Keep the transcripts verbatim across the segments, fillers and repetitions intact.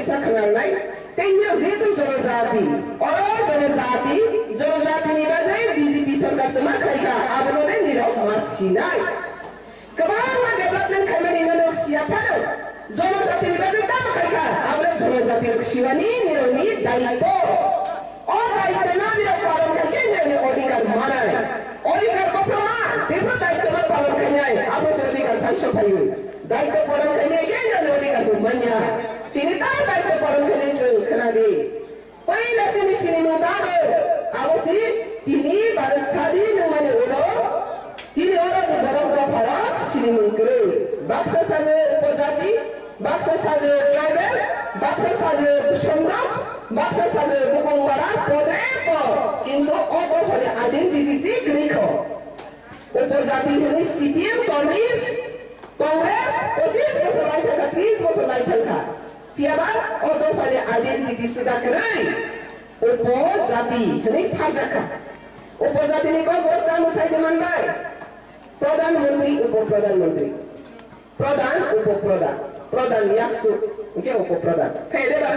Sa khwnarnai, tei nirok jehetu jonojati, oro jonojati, jonojatini bagwi B J P sorkar twma khlaikha, abono de nirok ma sinai. Kwbangma development khaimani norok siya phano, jonojatini bagwi tamo khaikha, abono jonojatirok siwani nirokni daitwo. O daitwno nirok palon khaikhe nirokni odhikar manai. Odhikar bophro ma, jephru daitwno palon khainai, abo se odhikar phaiso phaiwi. Daitw paron khainai khe nirokni odhikar bo manya. Tini tamo daitw paron khainai chwng khwnadi. Poila sini sinimung tamo. Abo si tini baro sadi nungmani ulo. Tini oro ni borok dopharok sinimung kwrwi. Baksa sago upojati, baksa sago tribal, baksa sago busondok, baksa sago bukung bara, podre po. Kintu o dophani identity si kwrwi kho. Upojati hwnwi C P M, Congress, Congress pochis bosor lai thangkha, tris bosor lai thangkha. Phiyaba o dophani identity swda kwrwi upojati hwnwi pharjakha. Upojatini kokborok tamo sai de manbai? Pradhan Mantri, Upo Pradhan Mantri. Pradhan, Upo Pradhan. Pradhan yaksu, hwnkhe Upo Pradhan. Khe de ba?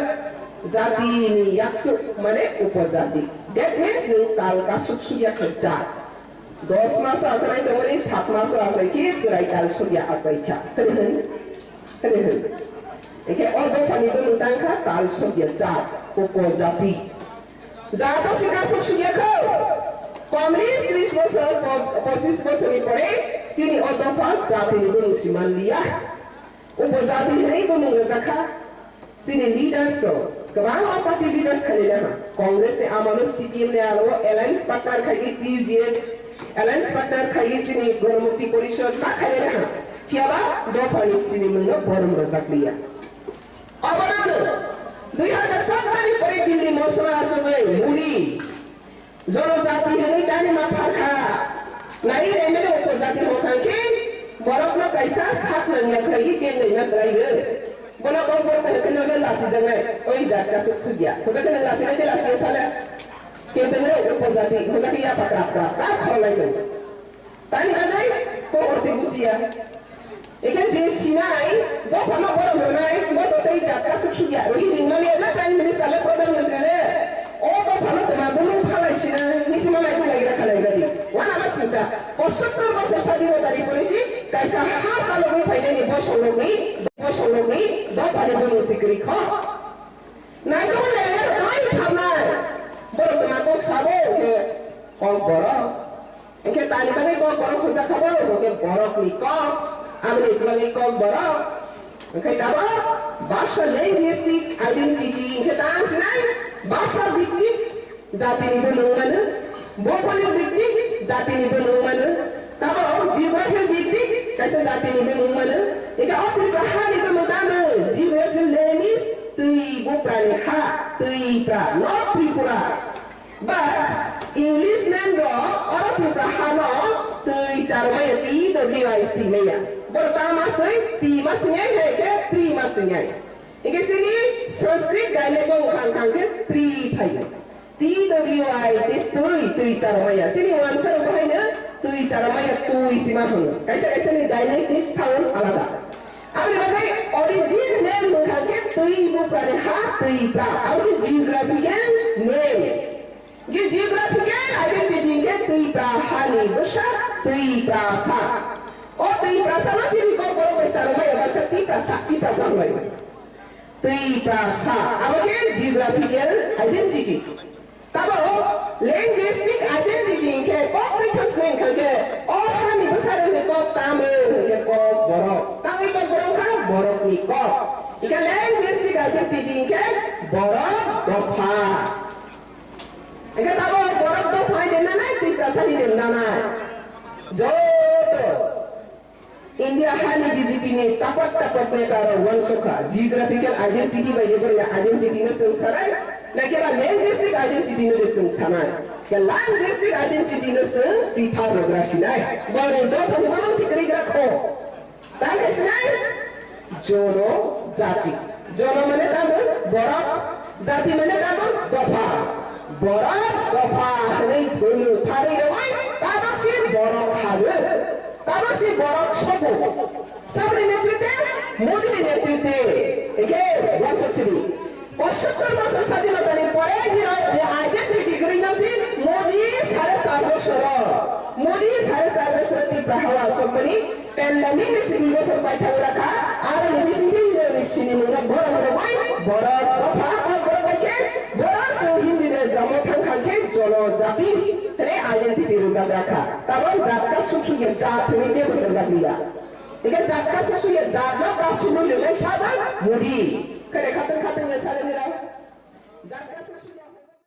Jatini yaksu, mane upojati. That means nwng tal kasuk sukya khe jat. Dos maso achai tongmani, sat maso achai khe chwrai tal sukya achai kha. Hwnwi hwn. Hwnwi hwn. Hwnkhe o dophani bwmwng tang kha tal sukya jat, upojati. Jato se kasuk sukya kho. Komlis tris bosor, po-, pochis bosorni pore chini o dopha jatini bwmwng si manliya. Upojati hwnwi bwmwng rwjak kha. Chini leaders rok, kwbangma party leaders khainai ha. Congress ni amolo C P M ni aro alliance partner khai T U J S, alliance partner khai chini Ganamukti Porishad ta khainai ha. Phiyaba dophani sinimungno borom rwjak liya. Obono dui hazar chouddoni pore Delhi mosla asogwi muni jonojati hwnwi tani ma pharkha. Nai nai mene upojati hokang khe borokno kaisa sak nangya khlai khe kengwi ma kwlai rw. Bono kok borok hai kheno le lasi jangnai, oi jat kasuk sugya. Hoja kheno lasi nai je lasi sale. Kente mene upojati, hoja khe ya pakra pakra, ta khorlai tong. Tani bagwi kok se busia. Ekhe je sinai, dophano borom rwnai, bo to tei jat kasuk sugya. Rohini mani na Prime Minister le, Pradhan Mantri le. O dophano toma bumung phalai sina, nisi manai tu laigra khalai gadi. Wana ma sisa, pochattor bosor sadinota ni pore si, kaisa ha chalo bung phainai ni bosong rokni, bosong rokni, dophani bumung sikri kho. Nai to nai le, nai phalnai. Borok toma kok sabo, he, kok borok. Hwnkhe tani bagwi kok borok hwnjak kha bo? Hwnkhe borokni kok, aboni bagwi kok borok. Hwnkhe tabok baksa linguistic identity hwnkhe tang sinai, baksa biktik jatini bo nung mano, bhougolik biktik jatini bo nung mano, tabok geographic biktik kaisa jatini bo nung mano. Hwnkhe o Tripura hani bo nung tamo, geographic name is Twi Buprani ha, Twipra, not Tripura. But English man rok oro Tripura hano twi charwmaya, T W I C maya. Borok ta ma swi, T ma swngyai, hai khe twi ma swngyai. Hingke sini Sanskrit dialect o wngkha, wngkha khe twi phaio. T W I te twi, twi charwmaya. Sini wansa rok haino twi charwmaya, twi sima hwno. Kaisa kaisa ni dialect ni sound alada. Aboni bagwi origin name wngkha khe Twi Buprani ha Twipra. Abo khe geographical name. Ge geographical identity khe Twipra hani bwsa Twiprasa. O Twiprasa no sini kok borok bai sa rwmai eba sa Tiprasa, Tiprasa hwnwi. Twiprasa. Abo khe geographical identity. Tabo linguistic identity hwnkhe kok twi thang sini hwnkhe o hani bwsa rwni kok tamo hwnkhe kok borok. Tangwi kok borok kha borokni kok. Hwnkhe linguistic identity hwnkhe borok dopha. Hwnkhe tabo borok dopha hai de nanai, Tiprasa ni de nanai. Joto India hani B J P ni tapat tapat neta rok wansukha, geographical identity bai de borokni identity no chwng sanai, naikhe ba linguistic identity no de chwng sanai. Ya linguistic identity no chwng prefer rwgra sinai. Borokni dopha ni bono sikri gra kho. Tangkhe sinai? Jono jati. Jono mane tamo borok, jati mane tamo dopha. Borok dopha hwnwi bumung pharwi rwui tamo si borok habo. Tamo si borok sobo. Saboni netrite, Modi ni netrite. Eke wansuk si পঁচাত্তর বছর স্বাধীনতার পরে identity গড়ে উঠেছে মোদি সাড়ে চার বছর। মোদি সাড়ে চার বছর ত্রিপুরা হাওয়া সম্পনি pandemic ni sini bosor paithak rakha, aro ni bisingtwi ni sini mungno borok rogwi borok dopha o borok bai khe borok chwng Hindi de jamo thang thang khe jono jati hwnwi identity rwjak rakha. Tabok jat ka suk suk ya jat hwnwi tei bwtwr bagwi ya. Ike jat ka suk suk ya jat no ka suk suk ya saba Modi. Kare khatang khatang ya sare nira. Jat ka suk suk ya.